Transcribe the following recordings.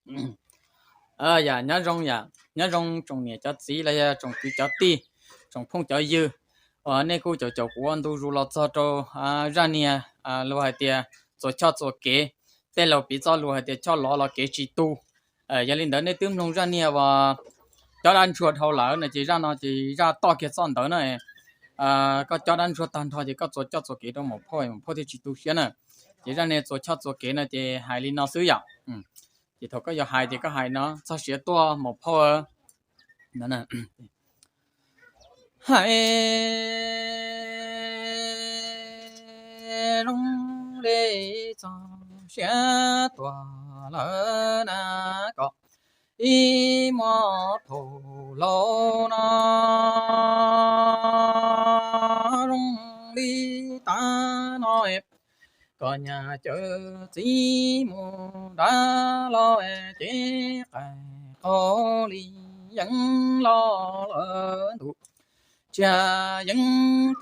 Yam nyob zoo, yam nyob zoo tsoom niam cov txiv los yog tsoom kwv cov tij, tsoom phooj cov ywg uas nej kuj caum caum kuv ua ntu zus los txog rau zaj niag luag hais tias txuas choj txuas kev, tej laus piv txoj lus hais tias choj lov los kev tsis tu. Yog li ntawd nej twb mloog zaj niag uas cob dab ntsuag dhau lawm no ces zaj no ces zaj toj kiag txoj ntawd na. Koj cob dab ntsuag tag nrho ces koj txuas choj txuas kev rau maum phauj, maum phauj thiaj tsis tu siab na. Ces zaj niag txuas choj txuas kev no ces hais li no xwb yom. Ces thaum koj yuav hais ces koj hais no txog siav tuaj maum phauj. Hais zoo li txog siav tuaj lawm na, kom ib muab phauj laus no zoo li tag no. Koj nyab cawm txiv mus nrad los ces qaib qaug li yeeb los lawm ntuj tsiag yeeb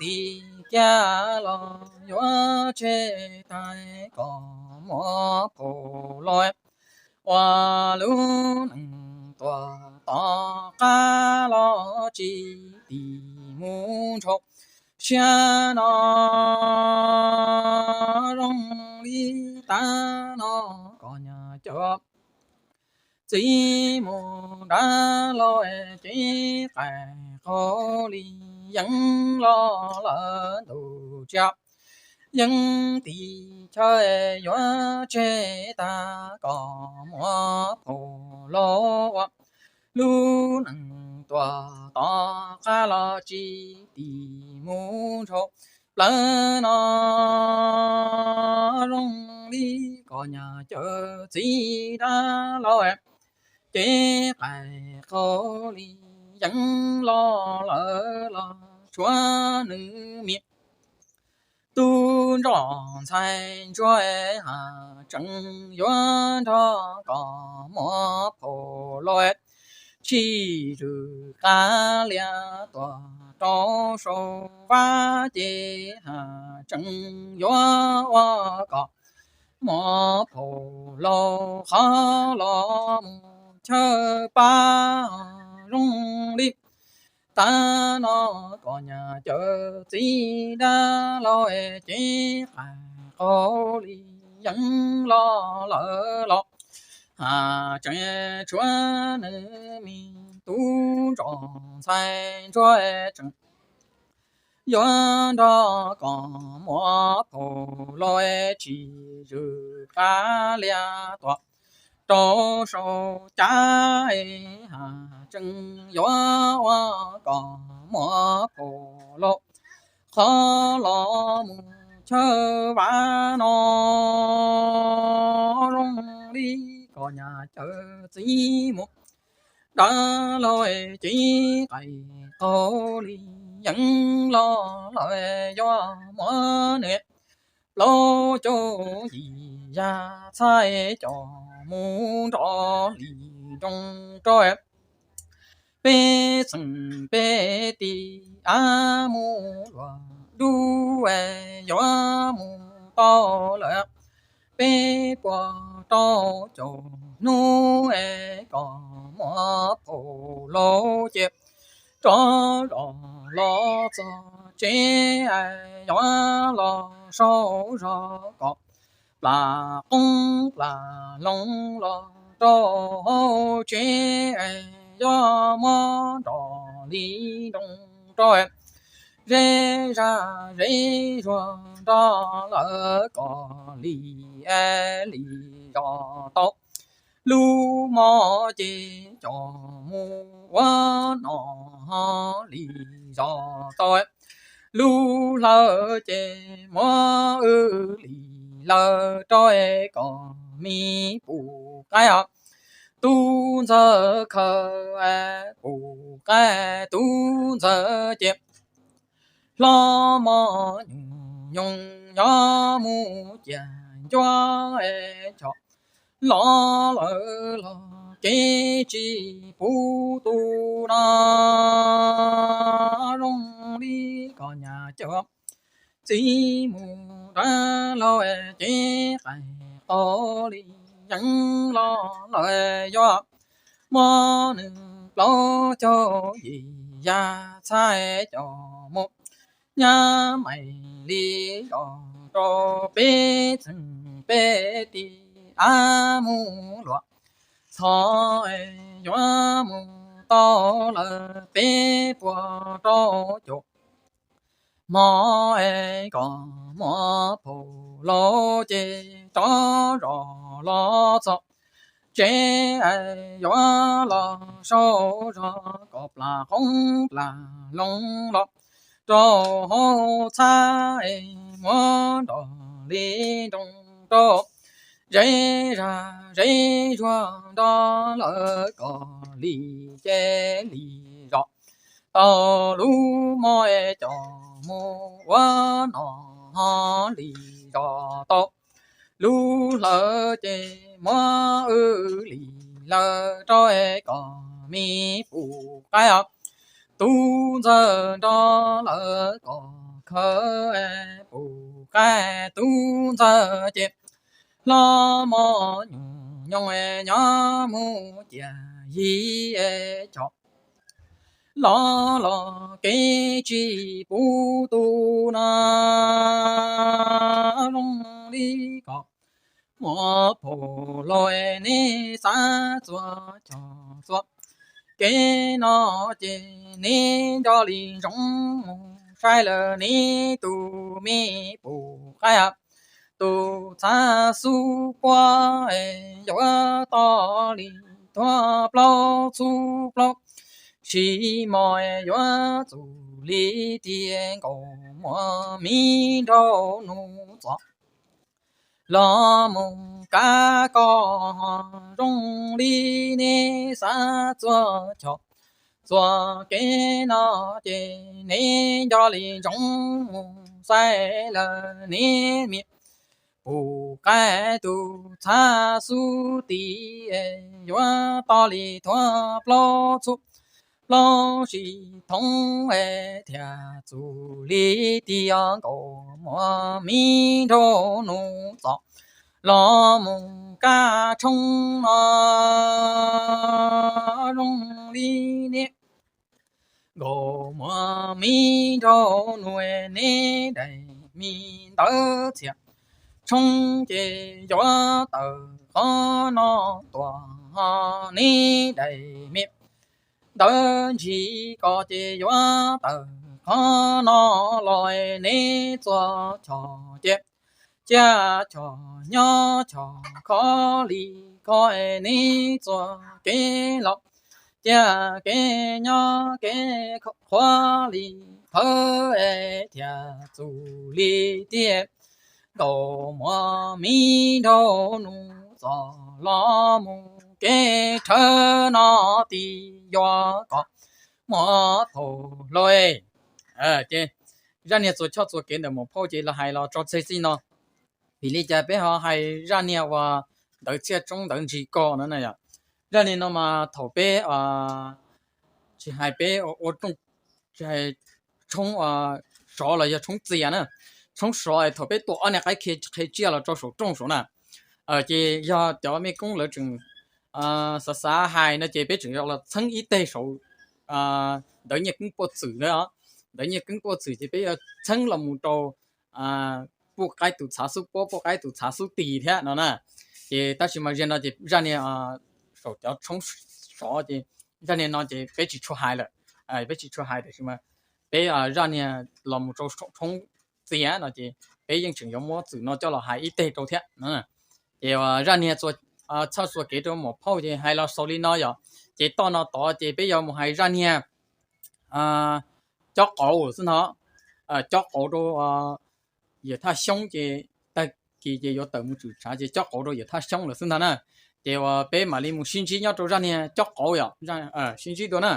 tim kiag los yuav tseg tag kom muab phauj laus ua lub neej tuaj tom qab los tsis tim mus ntshau siab no zoo li tag no. Koj nyab cawm txiv mus nrad los ces qaib qaug li yeeb los lawm ntuj tsiag yeeb tim chaw yuav tseg tag kom muab phauj laus ua lub neej tuaj tom qab los tsis tim mus ntshau plawv no zoo li. Koj nyab cawm txiv nrad los ces qaib qaug li yeeb los lawm los tshuav nws me tub nroj ntxhais ntsuag haj tseem yuav nrog kom muab phauj laus tsis zwm qab lias tuaj rau saum vab ces haj tseem yuav ua kom muab phauj laus qhov los mus chaw pab zoo li tag no. Koj nyab cawm txiv nrad los ces qaib qaug li yeeb los lawm los haj tseem tshuav nws me tub nroj ntxhais ntsuag tseem yuav nrog kom muab phauj laus tsis zwm qab lias tuaj rau saum cav haj tseem yuav ua kom muab phauj laus qhov los mus chaw vab no zoo li. Koj nyab cawm txiv mus nrad los ces qaib qaug li yeeb los lawm yuav muab nws plaub caug yim yam txhais coj mus nrog li nroo rau peb xeem peb tib av mus luag dub yuav mus tau lawm peb puas rau caum hnub kom muab phauj laus ces rov zos los txog tsev yuav los sau zog kom plam qoob plam loo los rau hauv tsev yuav muab nrog li nroo rau zej zag zej zuag nrog lawv kom li li zos tau lub mov ces coj mus ua no li zos tau lub hlawv ces muab wb li lawv rau kom me pum qaib os tub ntxawg khaws pum qaib tub ntxawg ces hlob mos nyoos nyoos nyob mus ciaj ncuab choj los lawm los kev tsis pub tu no zoo li. Koj nyab cawm txiv mus nrad los ces qaib qaug li yeeb los lawm yuav muab nws plaub caug yim ya txhais cov mus nyab mais li zos rau peb txheej peb tim av mus luam txhos yuav mus tau lawm peb puas rau caum hmo es kom muab phaum laus ces rov zos los txog tsev es yuav los sau zog kom plas qoob plas loo los rau hauv txhab es muab nrog li nroo rau zeb zag zeb zuag nrog lawv kom li ces li zos tau lub moj es coj mus ua no ho li zos tau lub hlawv ces muab wb li lawv rau es kom me pum qaib os tub ntxawg nrog lawv kom khawb pum qaib tub ntxawg ces hlob mos nyuj nyoog nyob mus cia yig chom los los kev tsis pub tu no zoo li kom muab phaum laus neb xav txua choj txua kev no ces neb nco li ntsoov mus saib lawm neb tus me pum qaib tus txhav xub puab yuav toj li thuab plaub txhub plaub sis mos yuav txum li tiag nkaus muab miv nraug nus txos los mus kab koj ho zoo li neb xav txua choj txua kev no ces neb nco li ntsoov mus saib lawm neb me pum qaib tus txhav xub tim yuav toj li thuab plaub txhub plaub sis thoob thiaj txum li tiag nkaus muab miv nraug nus txos los mus kab tshoob no zoo li neb nkaus muab miv nraug nus neb daim me ntawv txhiaj tshoob ces yuav tawm qhov no tuaj ho neb daim me ntawv ntsis ko ces yuav tawm qhov no los neb txua choj ces cia choj nyob choj kho li kho es neb txua kev los cia kev nyob kev qhuav li qhawv es thiaj txum li tiag nkaus muab miv nraug nus txos los mus kev rhawv no ti yuav kom muab phaum laus ces zaj niag txua choj txua kev ntawm muam phauj ces los hais los tso tseg txij no. Vim li cas peb ho hais zaj niag uas ntawv txhiaj tshoob ntawv ntsis ko no na yom? Zaj niag no mas thaum peb tsis hais peb ua rooj, tsis hais tshoob sov los yog tshoob txias na, tshoob sov thaum peb tua ob niag qaib qhe tsiaj los rau saum rooj saud na, ces yog cov mej koob lawv tseem xav xav hais no ces peb tseem yuav los txheeb ib teg saum ntawv nyiaj keeb puaj txwm na, ntawv nyiaj keeb puaj txwm ces peb yuav txheeb los mus rau puj qaib tus txhav xub puab puj qaib tus txhav xub tis thiab no na. Ces tab sis mas zaj no ces zaj niag saum cov tshoob sov ces zaj niag no ces peb tsis tshua hais lawm, peb tsis tshua hais tiam sis mas peb zaj niag los mus rau tshoob txias no ces peb yeej tseem yuav muab txwm no coj los hais ib teg rau thiab. Ces zaj niag txhaj txua kev rau muam phauj ces hais los xaus li no yom. Ces toj no tod ces peb yuav mus hais zaj niag cob qauv xwb ntag. Cob qauv rau Yawm Thaj Xyoob ces tag kis ces yuav tawm mus tshwm tshav ces cob qauv rau Yawm Thaj Xyoob lawm xwb ntag na. Ces uas peb mam li mus sib ntsib nyob rau zaj niag cob qauv yom, sib ntsib dua na.